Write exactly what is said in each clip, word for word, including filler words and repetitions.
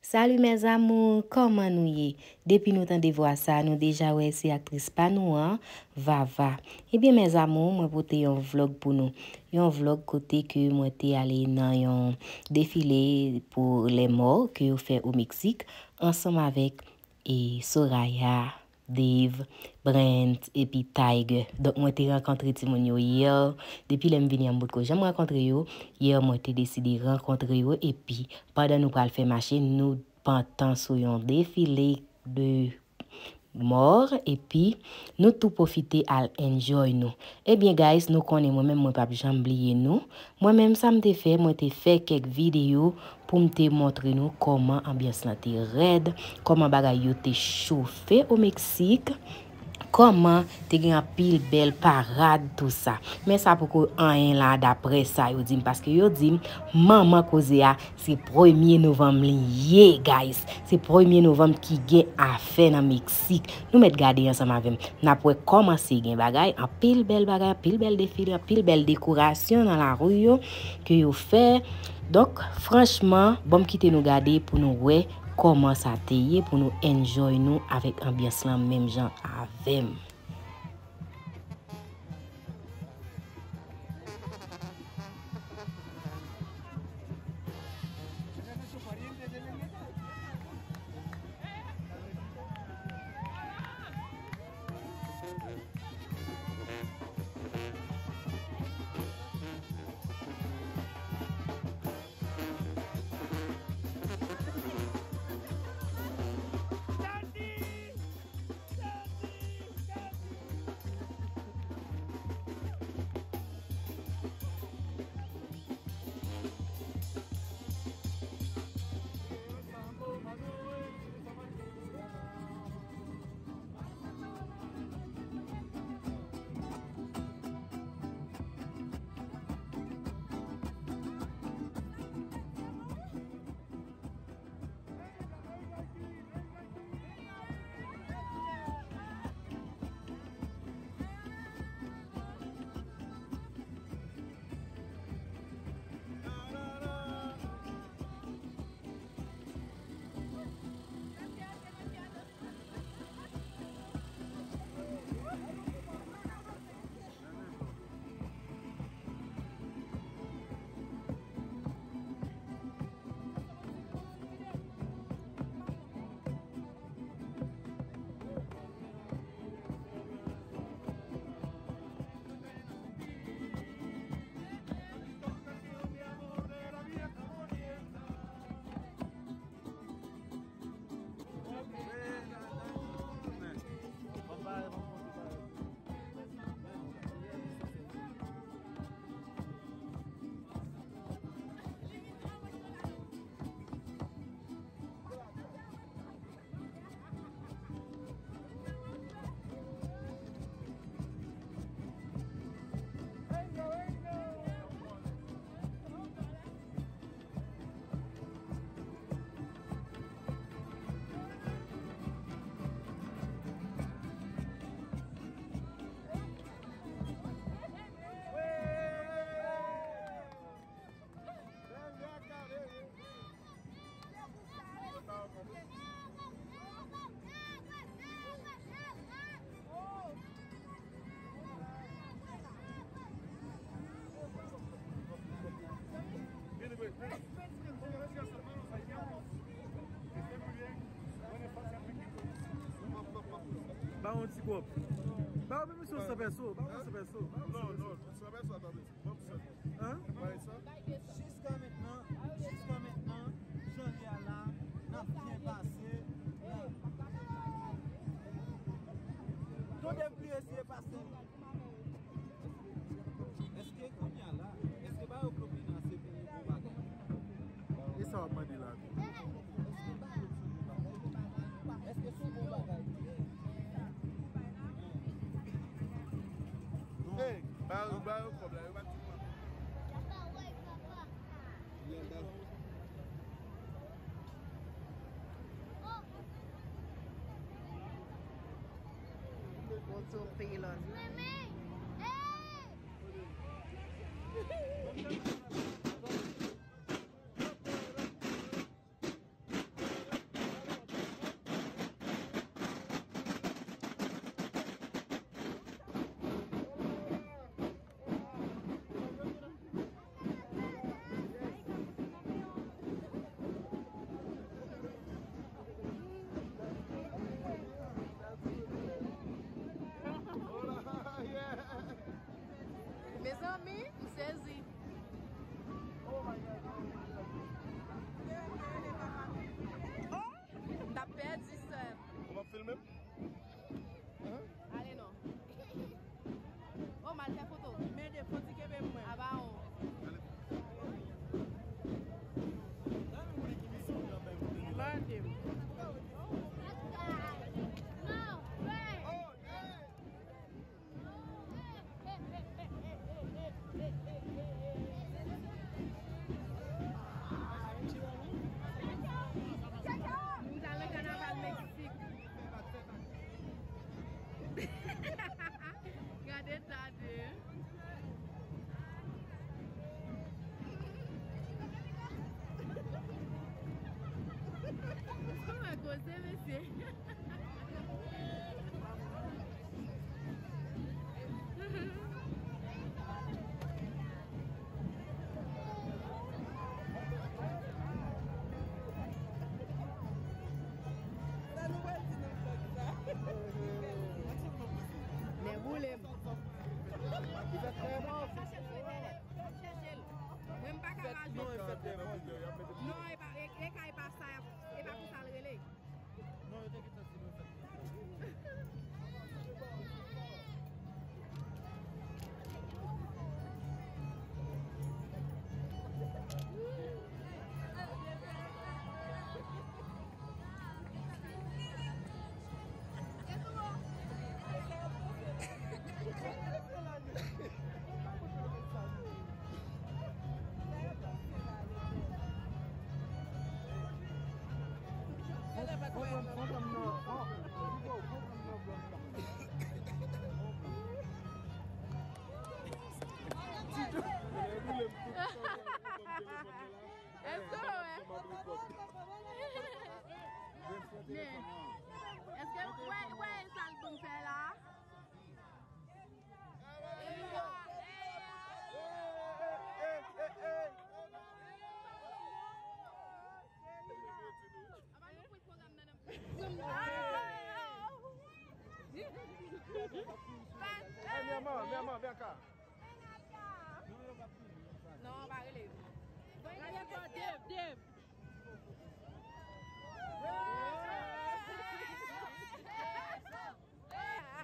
Salut mes amours, kòman nou ye? Depi nou tande vwa sa, nou deja wè se aktris pa nou an, Vava. Ebyen mes amours, mwen pote yon vlog pou nou. Yon vlog kote ke mwen te ale nan yon defile pou les morts ke yo fè o Meksik ansanm avèk e Soraya, Dave, Brent, epi Tiger. Donk, mwen te rankontre timoun yo yè. Depi lè m vini an, m potko janm rankontre yo. Yè, mwen te deside rankontre yo. Epi, pandan nou pral fè mache, nou pantan sou yon defile de mò. Epi, nou tou pwofite al enjoy nou. Ebyen, guys, nou konnen mwen menm, mwen p ap janm bliye nou. Mwen menm, sa m te fè, mwen te fè kèk videyo pou m te montre nou kòman anbyans lan te rèd, kòman bagay yo te chofe o Meksik, kòman te gen anpil bèl parad, tou sa. Men sa poko anyen la, daprè sa yo di m, paske yo di m, manman koze a, se premye novanm li ye, guys. Se premye novanm ki gen afè nan Meksik. Nou mèt gade ansanm avè m. N ap wè kòman se gen bagay, anpil bèl bagay, anpil bèl defile, anpil bèl dekorasyon nan lari yo ke yo fè. Donk, franchman, ban m kite nou gade pou nou wè kòman sa te ye, pou nou enjoy nou avèk anbyans lan menm jan avè m. Ba yon ti kòb. Ba yon pèmiso san pèso. Ba yon san pèso. Ba yon san pèso. Non, non, san pèso, atann. Hein? Jiska mentnan, jiska mentnan, jan li a la, n ap byen pase. Tonton Dave li eseye pase. Èske kounye a la, èske ba yo propina se pou bon bagay? E sa w ap mande la tou? Èske ba yo se bon bagay? Èske se bon bagay? Hey, ba yo, ba yo kòb la, yo pa t di mwen. Mwen tou pilòt. Ale non. O, m al fè foto. Men de foti kenbe mwen. Aba o. Mande. Nou t al nan kanaval Meksik. Gade sa de. Kòman koze, mesye? Nèboule m. Mwen m pa ka raje. Non, e pa, e, e ka, e pa sa, e pa konsa l rele. Non, yo te gentan di nou fèt. Èske w wè? Men, èske w wè, wè sa l pou m fè la? Hey, mi amor, mi amor, ven acá. Non, pa rele. Gade kò Dave, Dave.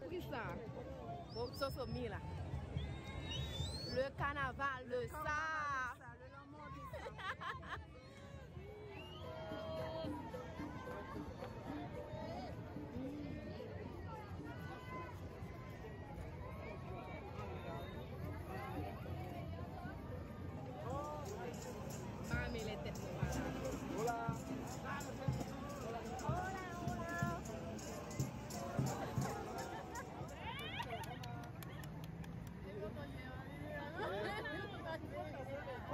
Poukisa? Bon, soso mi la. Le carnaval de ça. Pa renmen lè tèt nou malad. Hola. Hola, hola.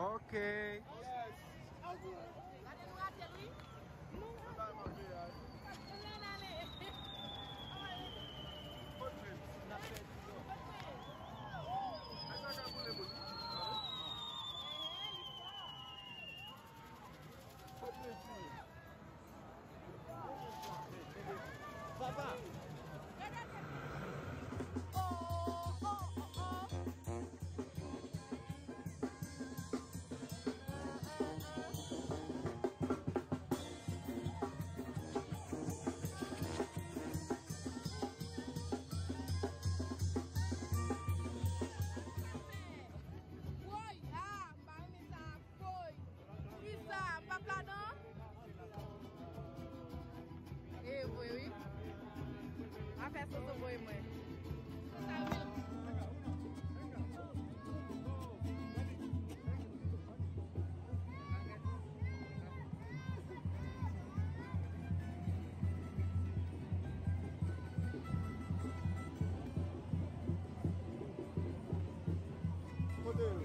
Ok. Gade nou rate l wi. Papa. Woy! Ah, m pa renmen sa. Woy! Kisa? M p ap ladan? E vre wi. Afè soso voye mwen. Kote l?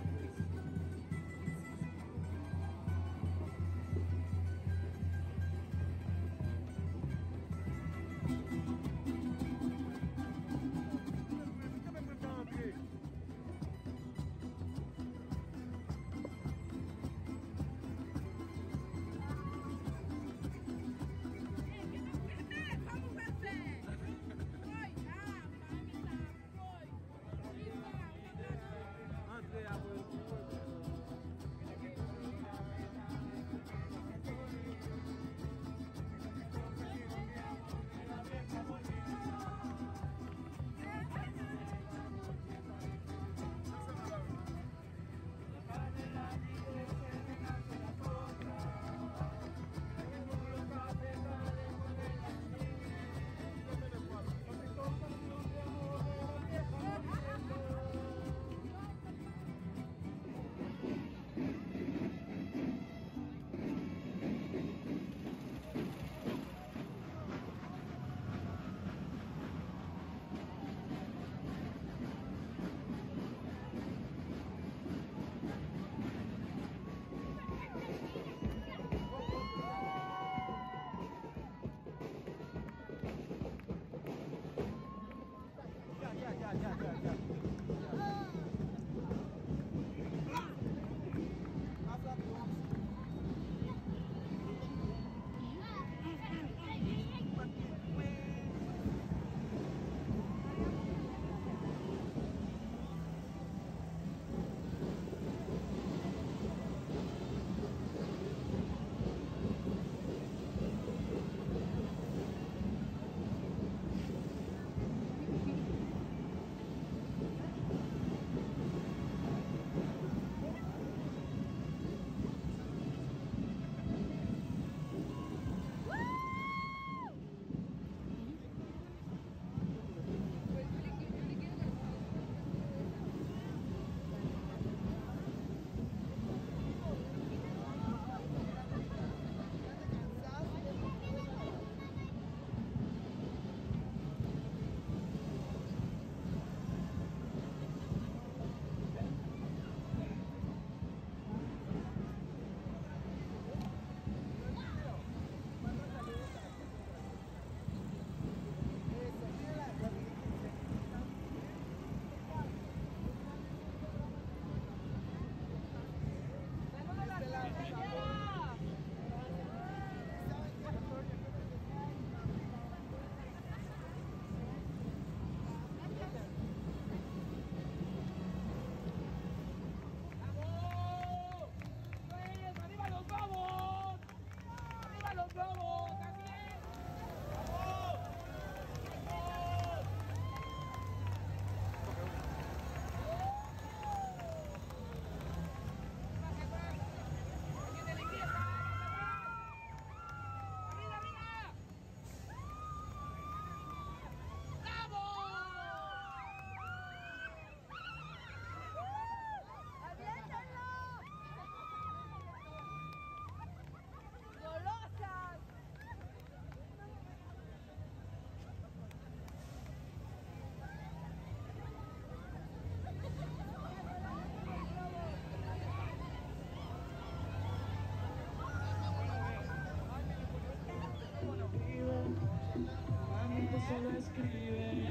Mami, tú solo escribe.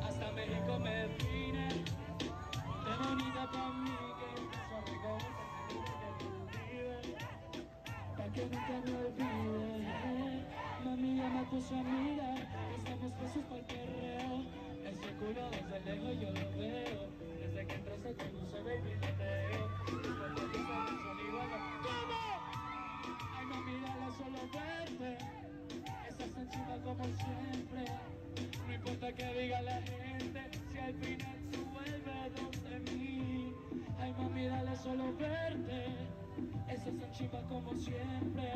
Hasta México me vine. Qué bonita pa' mí que yo pienso rico. Pa' que nunca me olvide. Mami, llama a tus amigas. Estamos presos pa'l perreo. Ese culo desde lejos yo lo veo. Desde que entraste tú no se ve y video. Después de que se hizo mi juego. ¿Cómo? Ay, mami, dale solo verte. Esa se enchima como siempre. No importa que diga la gente, si al final tú vuelves donde mí. Ay, mami, dale solo verte. Esa se enchima como siempre.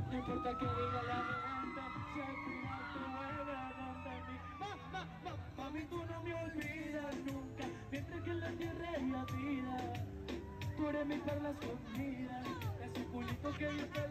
No importa que diga la gente, si al final tú vuelves donde mí. Ma, ma, ma, mami, tú no me olvidas nunca. Mientras que en la tierra haya vida, tú eres mi perla escondida. Ese culito que yo te